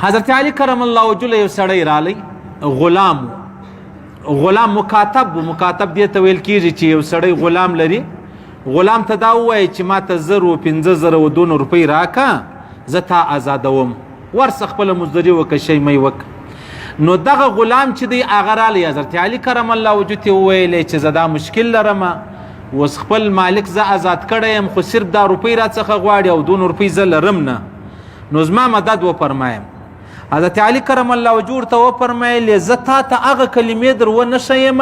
حضرت علی کرم الله وجهه یو سړی رالی، غلام، غلام مکاتب. مکاتب دې ته ویل کیږي چې یو سړی غلام لري، غلام ته دا ووایي چې ما ته 1000 او 5000 او دونه روپۍ راکه، زه تا ازادوم، ورسه خپله مزدوري وکړه، شی مې وکړه. نو دغه غلام چې دی هغه رالی، حضرت علي کرم الله وجهه ته وویلې چې زه دا مشکل لرم، اوس خپل مالک زه ازاد کړی یم، خو صرف دا روپۍ را څخه غواړي او دونه روپۍ زه لرم نه، نو زما مدد وفرمایم. حضرت علی کرم الله وجهه ورته وفرمایل زه تا ته هغه کلمې در ونه ښیم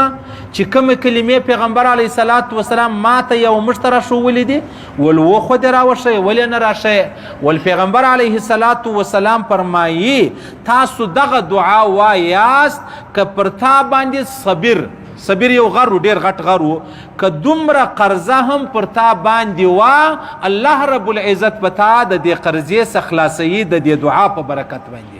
چې کومې کلمې پیغمبر علیه الصلاة وسلام ما ته یو موږ ته راښوولې دي، ول و خو دې راوښیه، ولې نه راښیې؟ ول پیغمبر علیه الصلاة وسلام فرمایي تاسو دغه دعا وایاست که پر تا باندې صبر، صبر یو غر و، ډېر غټ غر و، که دومره قرضه هم پر تا باندې وه، الله رب العزت په تا د دې قرضې څخه خلاصوي د دې دعا په برکت باندې.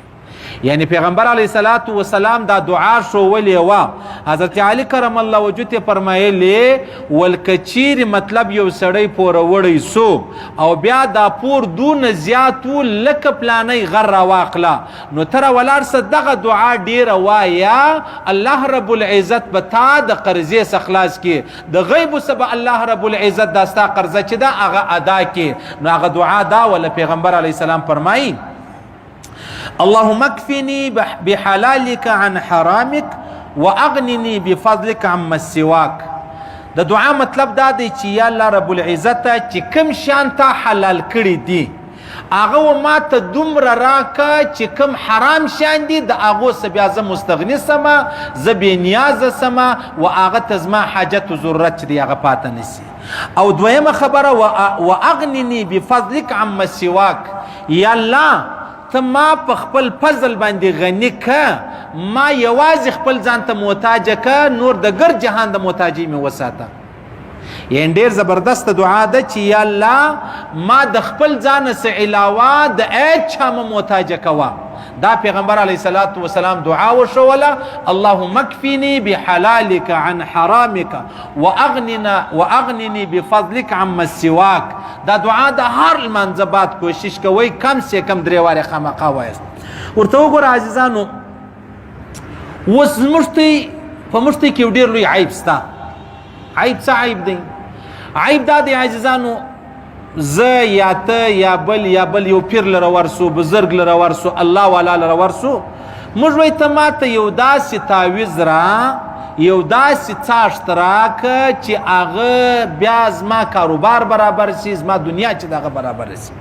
یعنی پیغمبر علیه الصلاة والسلام دا دعا ښوولې وه. حضرت علی کرم الله وجهه ته فرمایلې ول که چیرې مطلب یو سړی پوروړی سو او بیا دا پور دونه زیات و لکه پلانی غر راواخله، نو ته راولاړ سه دغه دعا ډیره وایه، الله رب العزت به تا د قرضې څخه خلاص کړي، د غیبو څخه به الله رب العزت دا ستا قرضه چې ده هغه ادا کړي. نو هغه دعا دا وله پیغمبر علیه السلام فرمایي اللهم اكفني بحلالك عن حرامك واغنني بفضلك عما سواك. د دعا مطلب دا دی چې یا الله رب العزت چې کوم شان تا حلال کړی دي هغه و ما ته دومره راکه چې کوم حرام شیان دي د هغو څه بیا زه مستغني سمه، زه بې نیازه سمه، و هغه ته زما حاجت و ضرورت چې دی هغه پاته نه سي. او دویمه خبره واغنني بفضلک عما سواک، یا الله ته ما په خپل فضل باندې غني که، ما یوازې خپل ځان ته محتاج که، نور د ګرد جهان د محتاجۍ مې وساته. یعنی ډیر زبردست دعا ده چې یا الله ما د خپل ځان څخه علاوه د هیچا مه محتاج کوه. دا پیغمبر علیه الصلاة والسلام دعا وښوله، اللهم اکفني بحلالک عن حرامک واغنني بفضلک عما سواک. دا دعا د هر لمانځه بعد کوشش کوئ کم سه کم درې وارې خامخا وایاست. ورته وګوره عزیزانو، اوس زموږ ته په موږ ته کې یو ډېر لوی عیب سته. عیب څه عیب دی؟ عیب دا دی عزیزانو، زه یا ته یا بل یا بل یو پیر لره ورسو، بزرګ لره ورسو، الله والا لره ورسو، موږ وایي ته ما ته یو داسې تعویذ را، یو داسې څاښت راکه چې هغه بیا زما کاروبار برابر سي، زما دنیا چې دغه برابر سي.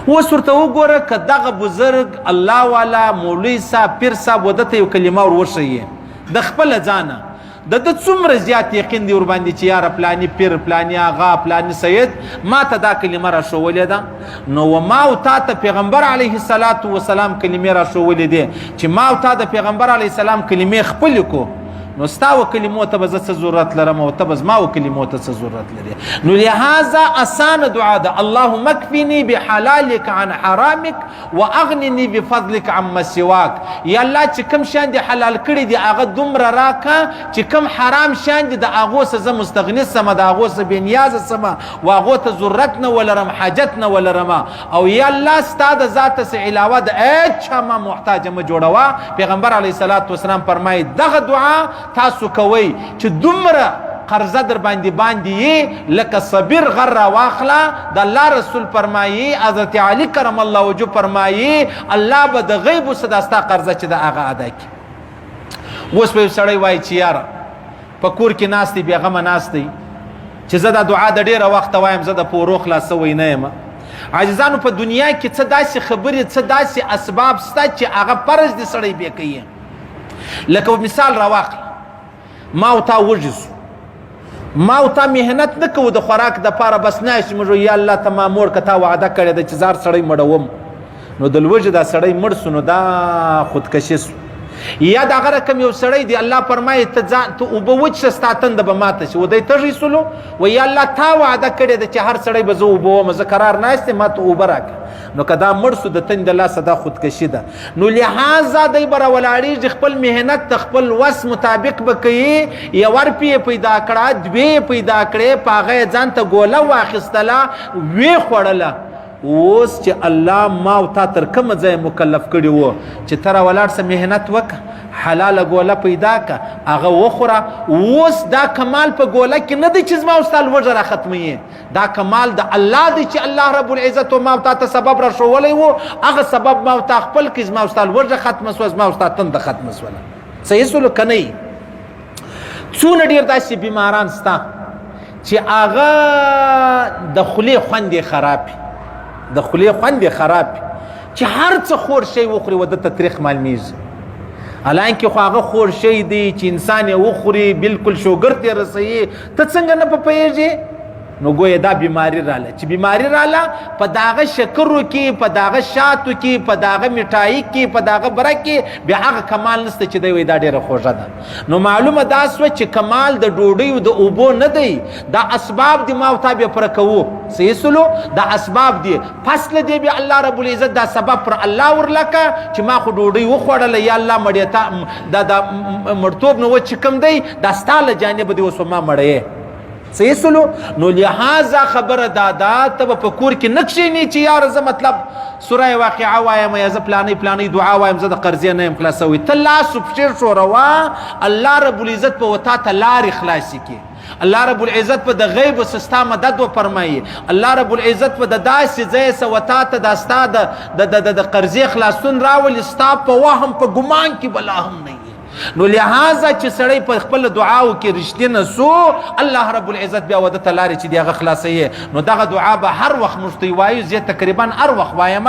اوس ورته وګوره که دغه بزرګ الله والا مولوی صاحب پیر صاحب وده ته یو کلمه ور وښیي د خپله ځانه، د ده څومره زیات یقین دی ورباندې چې یاره پلانی پیر، پلانی آغا، پلانی سید ما ته دا کلمه را ښوولې ده. نو و ما او تا ته پیغمبر علیه الصلاة والسلام کلمې را ښوولې دي چې ما او تا د پیغمبر علیه السلام کلمې خپلې کو، نو ستا و کلمو ته به زه څه ضرورت لرم او ته به زما و کلمو ته څه ضرورت لرې. نو لهذا اسانه دعا ده، اللهم اکفني بحلالک عن حرامک واغنني بفضلک عما سواک. یا الله چې کوم شیان دې حلال کړي دي هغه دومره راکه چې کوم حرام شیان دي د هغو څخه زه مستغني سمه، د هغو څخه بې نیازه سمه، و هغو ته ضرورت نه ولرم، حاجت نه ولرم. او یا الله ستا د ذات څخه علاوه د هیچا ما محتاج مه جوړوه. پیغمبر علیه الصلاة والسلام فرمایي دغه دعا تاسو کوئ چې دومره قرضه در باندې باندې یې لکه صبر غر را واخله. د الله رسول فرمایي، حضرت علی کرم الله وجهه فرمایي، الله به د غیبو څخه دا ستا قرضه چې ده هغه ادا کړي. اوس به یو سړی وایي چې یاره په کور کې ناست دی، بېغمه ناست دی، چې زه دا دعا د ډېره وخته وایم، زه د پورو خلاص سوی نه یم. عزیزانو په دنیا کې څه داسې خبرې، څه داسې اسباب شته چې هغه فرض دي سړی بې کوي. لکه مثال راواخله، ما او تا وږي سو، ما او تا مهنت نه کوو د خوراک دپاره، بس نه چې موږ یا الله ته ما مور که تا وعده کړې ده چې زار سړی مړوم، نو د لوږې دا سړی مړ سو، نو دا خودکشي سو. یا دغه رقم یو سړی دی، الله فرمایي ته ځان ته اوبه وڅښه ستا تنده به ماته شي، و دی تږی سولو، و یا الله تا وعده کړې ده چې هر سړی به زه اوبه وم، زه قرار ناست یم، ما ته اوبه راکړه. نو که دا مړ سو د تندې د لاسه دا خودکشي ده. نو لهذا دی به راولاړېږي، خپل مهنت د خپل وس مطابق به کوي، یوه روپۍ یې پیدا کړه، دوې یې پیدا کړې، په هغه یې ځان ته ګوله واخیستله، ویې خوړله. اوس چې الله ما او تا تر کومه ځایه مکلف کړي وو چې ته راولاړ سه، محنت وکړه، حلاله ګوله پیدا که، هغه وخوره. اوس دا کمال په ګوله کې نه دی چې زما او ستا لوږه را ختموي، دا کمال د الله دی چې الله رب العزت ما او تا ته سبب را ښوولی وو، هغه سبب ما او تا خپل کړي، زما او ستا لوږه ختمه سوه، زما او ستا تنده ختمه سوله. صحیح سولو که نه؟ څونه ډېر داسې بیماران سته چې هغه د خولې خوند یې خراب وي، د خولې خوند یې خراب وي، چې هر څه خور شی وخوري وده ته تریخ معلومیږي. حالانکه خو هغه خور شی دی چې انسان یې وخوري بالکل شوګر ته رسوي، ته څنګه نه په پوهېږې؟ نو ګویا دا بیماری راله، چې بیماری راله په داغه شکرو کې، په داغه شاتو کې، په داغه مټای کې، په داغه بره کې بیا هغه کمال نشته چې دی وایي دا ډېره خوږه ده. نو معلومه دا سوه چې کمال د ډوډۍ او د اوبو نه دی، دا اسباب دي ما او تا بیا پوره کوو. صحیح سولو؟ دا اسباب دي. پس له دې بیا الله رب العزت دا سبب پر الله ورلکه چې ما خو ډوډۍ وخوړله، یا الله مړې تا دا د مړتوب نه و چې کوم دی دا ستا له جانبه دی اوس ما مړی. صحیح سولو؟ نو لہذا خبره دا ده ته به په کور کې نه کښېنې چې یاره زه مطلب سوره واقعه وایم یا زه پلانۍ پلانۍ دعا وایم، زه د قرضې نه یم خلاص شوی. ته لاس پښې ښوروه، الله رب العزت به وتا ته لارې خلاصې کړي، الله رب العزت په د غیب څخه ستا مدد وفرمایي، الله رب العزت په د داسې ځای څخه وتا ته دا ستا د قرضې خلاصون راولي، ستا په وهم په ګمان کې به لا هم نه وي. نو لہذا چې سړی په خپل دعاو کې رښتینه سو، الله رب العزت بیا وده ته لارې چې دی هغه خلاصوي. نو دغه دعا به هر وخت موږ ته وایو، زه تقریبا هر وخت وایم،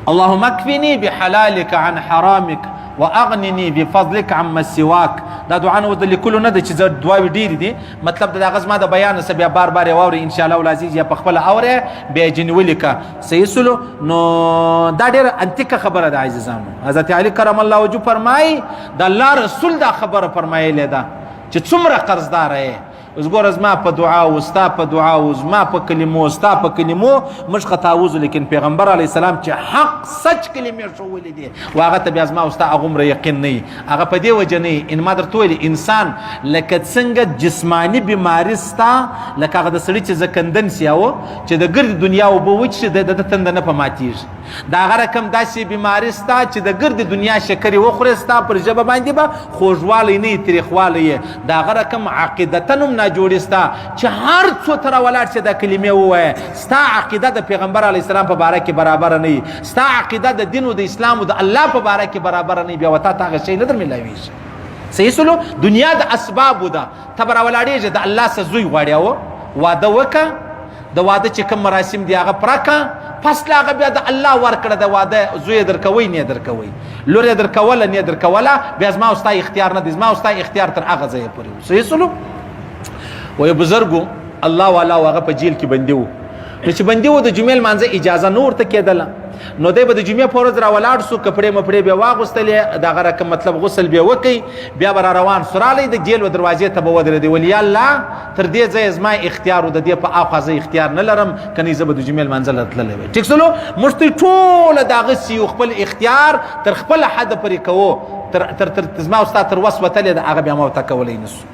اللهم اکفني بحلالک عن حرامک واغنني بفضلک عما سواک. دا دعا نو د لیکلو نه ده چې زه دعاوې ډېرې دي، مطلب د هغه زما د بیان څخه بیا بار بار یې واورئ ان شاء الله العزیز، یا په خپله اورئ بیا یې ځینې ولیکه. صحیح سولو؟ نو دا ډېره انتیکه خبره ده عزیزانو. حضرت علی کرم الله وجهه فرمایي د الله رسول دا خبره فرمایلې ده چې څومره قرضدار یې، اوس ګوره زما په دعا او ستا په دعا او زما په کلمو ستا په کلمو موږ خطا وځو، لیکن پیغمبر علیه السلام چې حق سچ کلمې ښوولې دي و هغه ته بیا زما او ستا هغومره یقین نه وي. هغه په دې وجه نه وي، ان ما درته وویل انسان لکه څنګه جسماني بیماري ستا، لکه هغه د سړي چې زکندن سي او چې د ګرد دنیا اوبه وڅښي د ده تنده نه په ماتېږي، دا هغه رقم داسې بیماري ستا چې د ګرد دنیا شکرې وخورې ستا پر ژبه باندې به خوږوالی نه وي تریخوالی یې، دا هغه رقم عقیدتاً هم ناجوړي ستا چې هر څو ته راولاړ شې دا کلمې ووایه، ستا عقیده د پیغمبر علیه السلام په باره کې برابره نه وي، ستا عقیده د دین او د اسلام او د الله په باره کې برابره نه وي، بیا وتا ته هغه شی نه در میلاویږي. صحیح سولو؟ دنیا د اسبابو ده، ته به راولاړېږې د الله څخه زوی غواړې او واده وکړه، د واده چې کوم مراسم دی هغه پوره کړه، پس له هغه بیا د الله ورکړه، د واده زوی یې درکوي نه یې درکوي، لور یې درکوله نه یې درکوله، بیا زما او ستا اختیار نه دی، زما او ستا اختیار تر هغه ځایه پورې و. صحیح سولو؟ وایي بزرګو الله والا هغه په جیل کې بندي و، نو چې بندي و د جمعې لمانځه اجازه نه ورته کېدله، نو دی به د جمعې په ورځ راولاړ سو، کپړې مپړې به واغوستلې، د هغه رقم مطلب غسل به وکړي، بیا به را روان سو، رالی د جیل و دروازې ته به ودرېدی، ویل یا الله تر دې ځایه زما اختیار و، د دې په اخوا زه اختیار نه لرم، که نه زه به د جمعې لمانځه له تللی وای. ټیک سولو؟ موږ ته ټوله د هغسې یو خپل اختیار تر خپله حده پورې کوو، تر تر تر زما او ستا تر وس وتلې ده، هغه بیا ما ورته کولی نه سو.